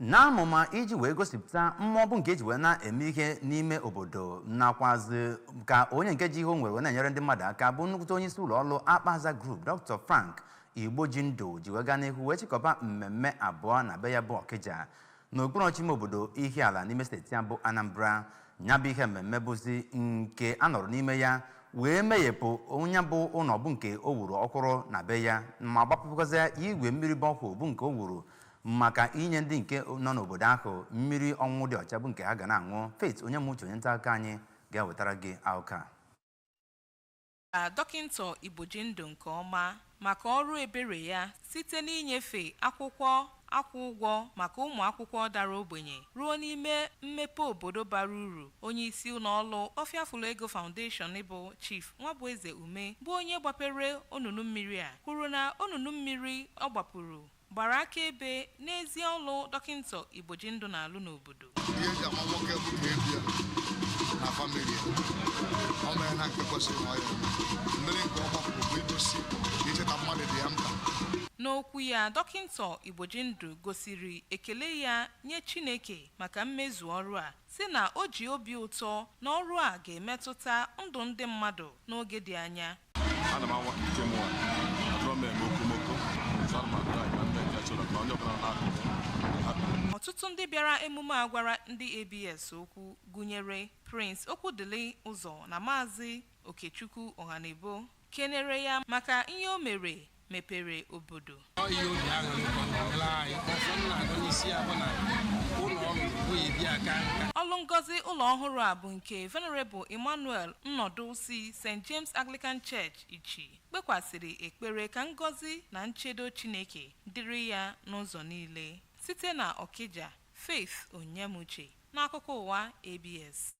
N'amụma iji wee gosipụta mmụọ bụ nke eji wee na-eme ihe n'ime obodo, nakwazi ka onye nke ji ihe o nwere wee na-enyere ndị mmadụ aka, bụ nnukwute onye isi ụlọ ọrụ Akpaza Group, Dr. Frank Igbojindụ, ji wee gaa n'ihu wee chịkọba mmemme abụọ na be ya bụ Ọkịja, n'okpuru ọchịchị ime obodo Ihiala n'ime steeti ya bụ Anambra. Ya bụ ihe mmemme bụzi nke a nọrọ n'ime ya wee meghepụ onye bụ ụlọ bụ nke o wuru ọkwụrụ na be ya, ma gbapụkwazie igwe mmiri borehole bụ nke o wuru maka inye ndị nke nọ n'obodo ahụ mmiri ọṅụṅụ dị ọcha bụ nke ha ga na-aṅụ. Faith Onyemuche, onye nta akụkọ anyị, ga-ewetara gị akụkọ a. A Dọkịta Igbojindụ nke ọma maka ọrụ ebere ya site n'inyefe akwụkwọ akwụ ụgwọ maka ụmụ akwụkwọ dara ogbenye ruo n'ime mmepe obodo bara uru. Onyeisi ụlọọrụ Ọfịafụlụ Ego Foundation bụ Chief Nwabueze Ume, bụ onye gbapere onunu mmiri a, kwuru na onunu mmiri ọ gbapuru gbara akaebe n'ezi ọlụ Dọkịta Igbojindụ na-alụ n'obodo. Ihe eji ama nwoke bụ ka ebia na family ya. O mere na nke kwesịrị na ọ ya eme. Mmiri nke ọ gbapụrụ bụ igosi na icheta mmadụ dị ya mkpa. N'okwu ya, Dọkịta Igbojindụ gosiri ekele ya nye Chineke maka mmezu ọrụ a, si na o ji obi ụtọ na ọrụ a ga-emetụta ndụ ndị mmadụ n'oge dị anya. Ana m anwa ka ike mụnwa adọrọ m eme okomoko, so ana m atry ka ndị nke chọrọ ka onye ọbụla na-akụkụ dị happy. Ọtụtụ ndị bịara emume a gwara ndị ABS okwu gụnyere Prince Okwudili Ụzọ na Maazị Okechukwu Ọhanebo, kenere ya maka ihe o mere mepere obodo. Ọ ihe obi aṅụrị ka ọ na-emere anyị. Ọfọ m na-agụ n'isi ya bụ na ụlọ ọrụ bụ ebi aka nka. Ọlụ ngozi ụlọ ọhụrụ a bụ nke Venerable Emmanuel Nnọdụ si St. James Anglican Church Ichi kpekwasịrị ekpere ka ngọzi na nchedo Chineke dịrị ya n'ụzọ niile. Site na Ọkịja, Faith Onyemuche, n'akụkọ ụwa ABS.